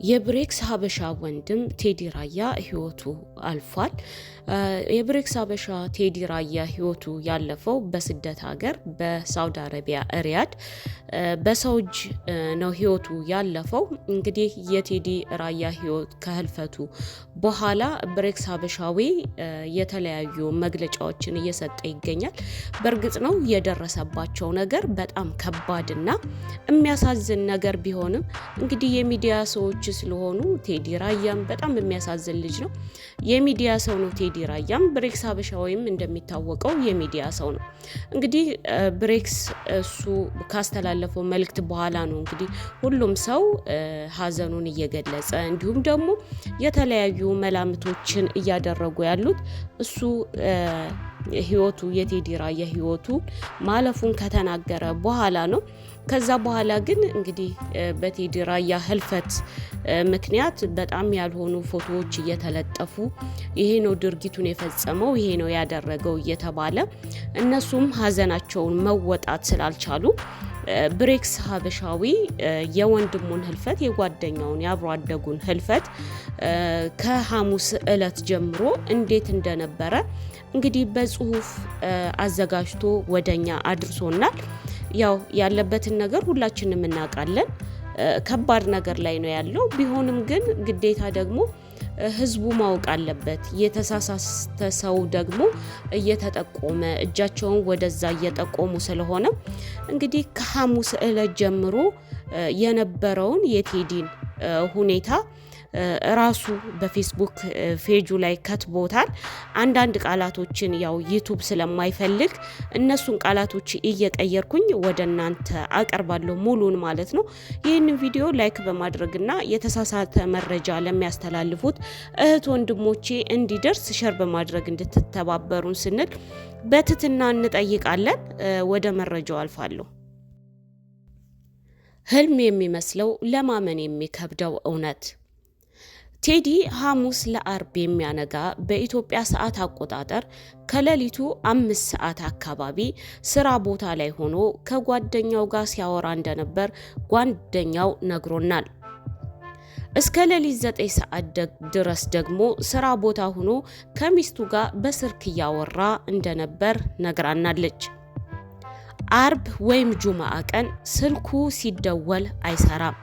የብሬክስ ሀበሻ ወንድም ቴዲ ራያ ህይወቱ አልፏል። የብሬክስ ሀበሻ ቴዲ ራያ ህይወቱ ያለፈው በስደት ሀገር በሳውዲ አረቢያ ሪያድ በሰው እጅ ነው ህይወቱ ያለፈው። እንግዲህ የቴዲ ራያ ህይወት ከህልፈቱ በኋላ ብሬክስ ሀበሻዊ የተለያዩ መግለጫዎችን እየሰጠ ይገኛል። በእርግጥ ነው የደረሰባቸው ነገር በጣም ከባድና የሚያሳዝን ነገር ቢሆንም እንግዲህ የሚዲያ ሰዎች ስለሆኑ ቴዲ ራያም በጣም የሚያሳዝን ልጅ ነው። የሚዲያ ሰው ነው ቴዲ ራያም። ብሬክስ ሀበሻ ወይም እንደሚታወቀው የሚዲያ ሰው ነው። እንግዲህ ብሬክስ እሱ ካስተላለፈው መልእክት በኋላ ነው እንግዲህ ሁሉም ሰው ሀዘኑን እየገለጸ እንዲሁም ደግሞ የተለያዩ መላምቶችን እያደረጉ ያሉት እሱ ህይወቱ የቴዲ ራያ ህይወቱ ማለፉን ከተናገረ በኋላ ነው። ከዛ በኋላ ግን እንግዲህ በቴዲ ራያ ህልፈት ምክንያት በጣም ያልሆኑ ፎቶዎች እየተለጠፉ ይሄ ነው ድርጊቱን የፈጸመው፣ ይሄ ነው ያደረገው እየተባለ እነሱም ሀዘናቸውን መወጣት ስላልቻሉ ብሬክስ ሀበሻዊ የወንድሙን ህልፈት፣ የጓደኛውን፣ የአብሮ አደጉን ህልፈት ከሐሙስ እለት ጀምሮ እንዴት እንደነበረ እንግዲህ በጽሁፍ አዘጋጅቶ ወደኛ አድርሶናል። ያው ያለበትን ነገር ሁላችንም እናውቃለን። ከባድ ነገር ላይ ነው ያለው። ቢሆንም ግን ግዴታ ደግሞ ህዝቡ ማወቅ አለበት። የተሳሳተ ሰው ደግሞ እየተጠቆመ እጃቸውን ወደዛ እየጠቆሙ ስለሆነ እንግዲህ ከሐሙስ እለት ጀምሮ የነበረውን የቴዲን ሁኔታ ራሱ በፌስቡክ ፔጁ ላይ ከትቦታል። አንዳንድ ቃላቶችን ያው ዩቱብ ስለማይፈልግ እነሱን ቃላቶች እየቀየርኩኝ ወደ እናንተ አቀርባለሁ ሙሉን ማለት ነው። ይህንን ቪዲዮ like በማድረግና የተሳሳተ መረጃ ለሚያስተላልፉት እህት ወንድሞቼ እንዲደርስ share በማድረግ እንድትተባበሩን ስንል በትህትና እንጠይቃለን። ወደ መረጃው አልፋለሁ። ህልም የሚመስለው ለማመን የሚከብደው እውነት፣ ቴዲ ሐሙስ ለአርብ የሚያነጋ በኢትዮጵያ ሰዓት አቆጣጠር ከሌሊቱ 5 ሰዓት አካባቢ ስራ ቦታ ላይ ሆኖ ከጓደኛው ጋር ሲያወራ እንደነበር ጓደኛው ነግሮናል። እስከ ሌሊት 9 ሰዓት ድረስ ደግሞ ስራ ቦታ ሆኖ ከሚስቱ ጋር በስልክ እያወራ እንደነበር ነግራናለች። አርብ ወይም ጁማአ ቀን ስልኩ ሲደወል አይሰራም።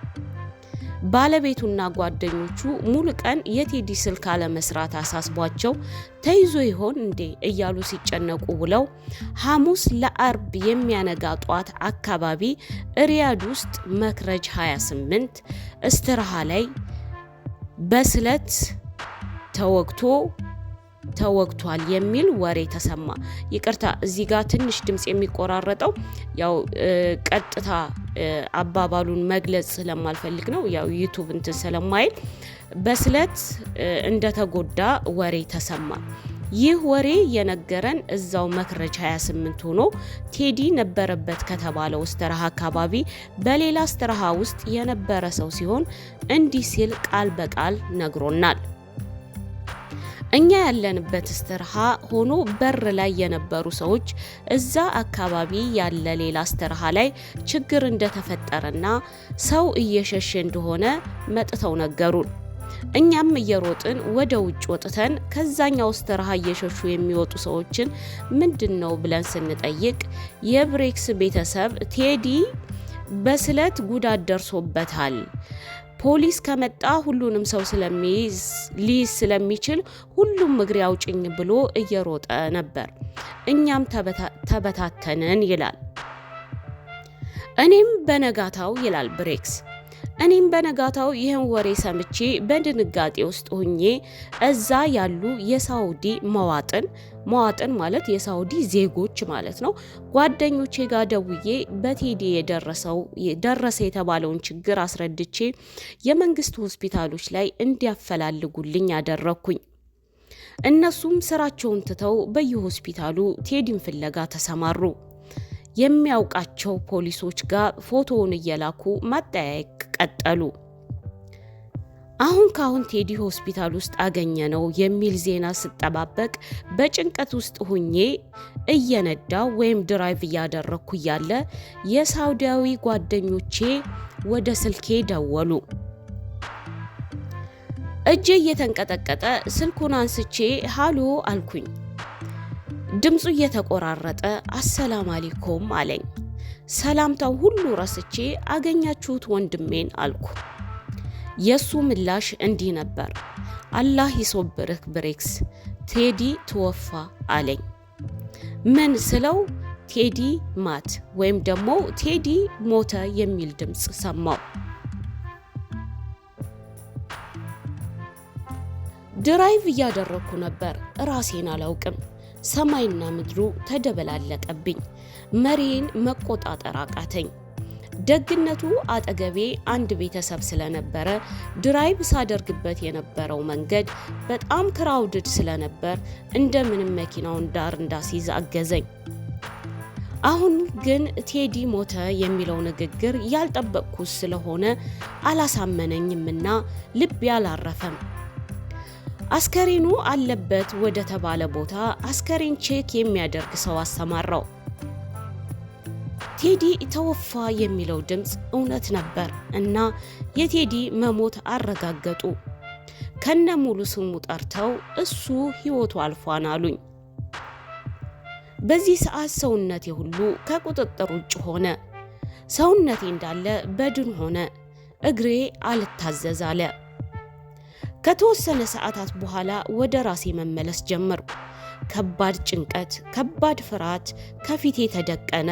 ባለቤቱና ጓደኞቹ ሙሉ ቀን የቴዲ ስልክ አለመስራት አሳስቧቸው ተይዞ ይሆን እንዴ እያሉ ሲጨነቁ ውለው ሐሙስ ለአርብ የሚያነጋ ጧት አካባቢ ሪያድ ውስጥ መክረጅ 28 እስትራሃ ላይ በስለት ተወግቷል የሚል ወሬ ተሰማ። ይቅርታ፣ እዚህ ጋር ትንሽ ድምጽ የሚቆራረጠው ያው ቀጥታ አባባሉን መግለጽ ስለማልፈልግ ነው። ያው ዩቱብ እንትን ስለማይል በስለት እንደተጎዳ ወሬ ተሰማ። ይህ ወሬ የነገረን እዛው መክረጅ 28 ሆኖ ቴዲ ነበረበት ከተባለው እስትራሃ አካባቢ በሌላ እስትራሃ ውስጥ የነበረ ሰው ሲሆን እንዲህ ሲል ቃል በቃል ነግሮናል። እኛ ያለንበት እስትርሃ ሆኖ በር ላይ የነበሩ ሰዎች እዛ አካባቢ ያለ ሌላ እስትርሃ ላይ ችግር እንደተፈጠረና ሰው እየሸሸ እንደሆነ መጥተው ነገሩን። እኛም እየሮጥን ወደ ውጭ ወጥተን ከዛኛው እስትርሃ እየሸሹ የሚወጡ ሰዎችን ምንድን ነው ብለን ስንጠይቅ የብሬክስ ቤተሰብ ቴዲ በስለት ጉዳት ደርሶበታል፣ ፖሊስ ከመጣ ሁሉንም ሰው ስለሚይዝ ሊይዝ ስለሚችል ሁሉም እግሬ አውጭኝ ብሎ እየሮጠ ነበር። እኛም ተበታተንን ይላል። እኔም በነጋታው ይላል ብሬክስ፣ እኔም በነጋታው ይህን ወሬ ሰምቼ በድንጋጤ ውስጥ ሁኜ እዛ ያሉ የሳውዲ مواطن፣ مواطن ማለት የሳውዲ ዜጎች ማለት ነው፣ ጓደኞቼ ጋር ደውዬ በቴዲ የደረሰው ደረሰ የተባለውን ችግር አስረድቼ የመንግስት ሆስፒታሎች ላይ እንዲያፈላልጉልኝ አደረግኩኝ። እነሱም ስራቸውን ትተው በየሆስፒታሉ ቴዲን ፍለጋ ተሰማሩ። የሚያውቃቸው ፖሊሶች ጋር ፎቶውን እየላኩ ማጠያየቅ ቀጠሉ። አሁን ካሁን ቴዲ ሆስፒታል ውስጥ አገኘ ነው የሚል ዜና ስጠባበቅ በጭንቀት ውስጥ ሁኜ እየነዳው ወይም drive እያደረግኩ እያለ የሳውዲያዊ ጓደኞቼ ወደ ስልኬ ደወሉ። እጄ እየተንቀጠቀጠ ስልኩን አንስቼ ሃሎ አልኩኝ። ድምፁ እየተቆራረጠ አሰላም አለይኩም አለኝ። ሰላምታው ሁሉ ረስቼ አገኛችሁት ወንድሜን አልኩ። የሱ ምላሽ እንዲህ ነበር፣ አላህ ይሶብርህ ብሬክስ፣ ቴዲ توفى አለኝ። ምን ስለው ቴዲ مات ወይም ደግሞ ቴዲ ሞተ የሚል ድምፅ ሰማው። Drive እያደረግኩ ነበር። ራሴን አላውቅም። ሰማይና ምድሩ ተደበላለቀብኝ። መሪን መቆጣጠር አቃተኝ። ደግነቱ አጠገቤ አንድ ቤተሰብ ስለነበረ drive ሳደርግበት የነበረው መንገድ በጣም crowded ስለነበር እንደምንም መኪናውን ዳር እንዳስይዝ አገዘኝ። አሁን ግን ቴዲ ሞተ የሚለው ንግግር ያልጠበቅኩት ስለሆነ አላሳመነኝምና ልቤ አላረፈም። አስከሬኑ አለበት ወደ ተባለ ቦታ አስከሬን check የሚያደርግ ሰው አሰማራው። ቴዲ توفى የሚለው ድምፅ እውነት ነበር እና የቴዲ መሞት አረጋገጡ። ከነ ሙሉ ስሙ ጠርተው እሱ ሕይወቱ አልፏን አሉኝ። በዚህ ሰዓት ሰውነቴ ሁሉ ከቁጥጥር ውጭ ሆነ። ሰውነቴ እንዳለ በድን ሆነ። እግሬ አልታዘዝ አለ። ከተወሰነ ሰዓታት በኋላ ወደ ራሴ መመለስ ጀመርኩ። ከባድ ጭንቀት፣ ከባድ ፍርሃት ከፊቴ ተደቀነ።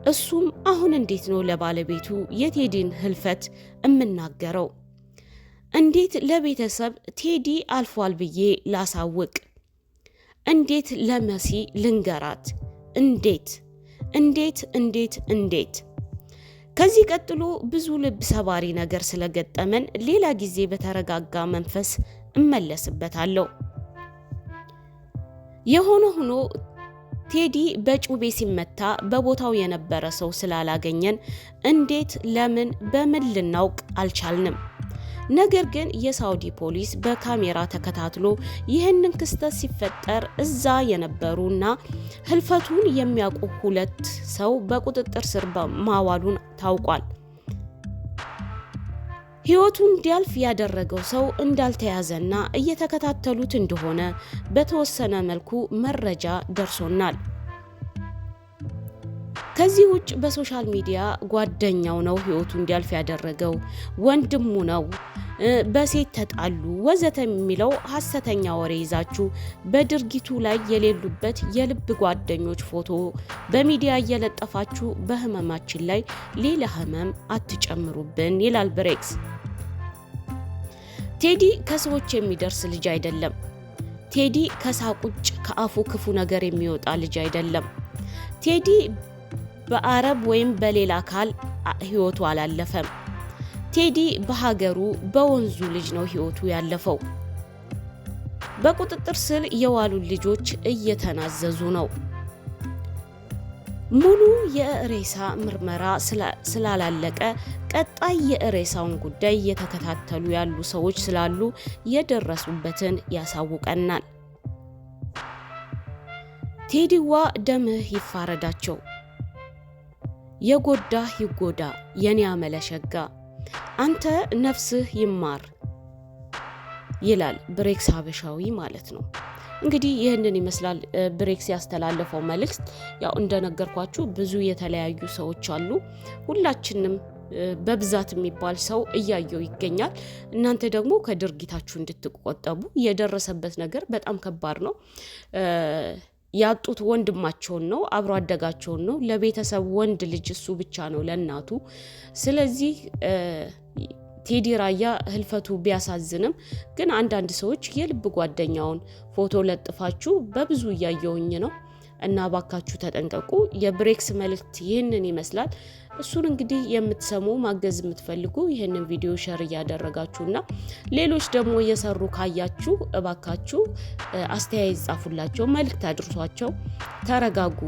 እሱም አሁን እንዴት ነው ለባለቤቱ የቴዲን ህልፈት እምናገረው? እንዴት ለቤተሰብ ቴዲ አልፏል ብዬ ላሳውቅ? እንዴት ለመሲ ልንገራት? እንዴት እንዴት እንዴት እንዴት? ከዚህ ቀጥሎ ብዙ ልብ ሰባሪ ነገር ስለገጠመን ሌላ ጊዜ በተረጋጋ መንፈስ እመለስበታለሁ። የሆነ ሆኖ ቴዲ በጩቤ ሲመታ በቦታው የነበረ ሰው ስላላገኘን እንዴት፣ ለምን፣ በምን ልናውቅ አልቻልንም። ነገር ግን የሳውዲ ፖሊስ በካሜራ ተከታትሎ ይህንን ክስተት ሲፈጠር እዛ የነበሩና ህልፈቱን የሚያውቁ ሁለት ሰው በቁጥጥር ስር ማዋሉን ታውቋል። ህይወቱ እንዲያልፍ ያደረገው ሰው እንዳልተያዘና እየተከታተሉት እንደሆነ በተወሰነ መልኩ መረጃ ደርሶናል። ከዚህ ውጭ በ social media ጓደኛው ነው ህይወቱ እንዲያልፍ ያደረገው፣ ወንድሙ ነው፣ በሴት ተጣሉ ወዘተ የሚለው ሀሰተኛ ወሬ ይዛችሁ በድርጊቱ ላይ የሌሉበት የልብ ጓደኞች ፎቶ በሚዲያ እየለጠፋችሁ በህመማችን ላይ ሌላ ህመም አትጨምሩብን ይላል ብሬክስ። ቴዲ ከሰዎች የሚደርስ ልጅ አይደለም። ቴዲ ከሳቅ ውጭ ከአፉ ክፉ ነገር የሚወጣ ልጅ አይደለም። ቴዲ በአረብ ወይም በሌላ አካል ህይወቱ አላለፈም። ቴዲ በሀገሩ በወንዙ ልጅ ነው ህይወቱ ያለፈው። በቁጥጥር ስር የዋሉ ልጆች እየተናዘዙ ነው። ሙሉ የሬሳ ምርመራ ስላላለቀ ቀጣይ የሬሳውን ጉዳይ እየተከታተሉ ያሉ ሰዎች ስላሉ የደረሱበትን ያሳውቀናል። ቴዲዋ ደምህ ይፋረዳቸው፣ የጎዳህ ይጎዳ፣ የኔ አመለሸጋ አንተ ነፍስህ ይማር ይላል ብሬክስ ሀበሻዊ ማለት ነው። እንግዲህ ይህንን ይመስላል ብሬክስ ያስተላለፈው መልእክት። ያው እንደነገርኳችሁ ብዙ የተለያዩ ሰዎች አሉ። ሁላችንም በብዛት የሚባል ሰው እያየው ይገኛል። እናንተ ደግሞ ከድርጊታችሁ እንድትቆጠቡ። የደረሰበት ነገር በጣም ከባድ ነው። ያጡት ወንድማቸውን ነው፣ አብሮ አደጋቸውን ነው። ለቤተሰብ ወንድ ልጅ እሱ ብቻ ነው ለእናቱ። ስለዚህ ቴዲ ራያ ህልፈቱ ቢያሳዝንም ግን አንዳንድ ሰዎች የልብ ጓደኛውን ፎቶ ለጥፋችሁ በብዙ እያየውኝ ነው እና ባካችሁ ተጠንቀቁ። የብሬክስ መልእክት ይህንን ይመስላል። እሱን እንግዲህ የምትሰሙ ማገዝ የምትፈልጉ ይህንን ቪዲዮ share እያደረጋችሁና ሌሎች ደግሞ እየሰሩ ካያችሁ እባካችሁ አስተያየት ጻፉላቸው፣ መልእክት አድርሷቸው። ተረጋጉ።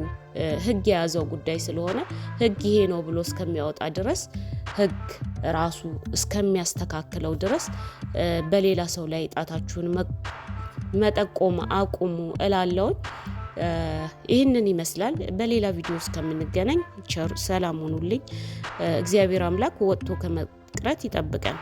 ህግ የያዘው ጉዳይ ስለሆነ ህግ ይሄ ነው ብሎ እስከሚያወጣ ድረስ፣ ህግ ራሱ እስከሚያስተካክለው ድረስ በሌላ ሰው ላይ ጣታችሁን መጠቆም አቁሙ እላለሁኝ። ይህንን ይመስላል። በሌላ ቪዲዮ እስከምንገናኝ ቸር ሰላም ሁኑልኝ። እግዚአብሔር አምላክ ወጥቶ ከመቅረት ይጠብቀን።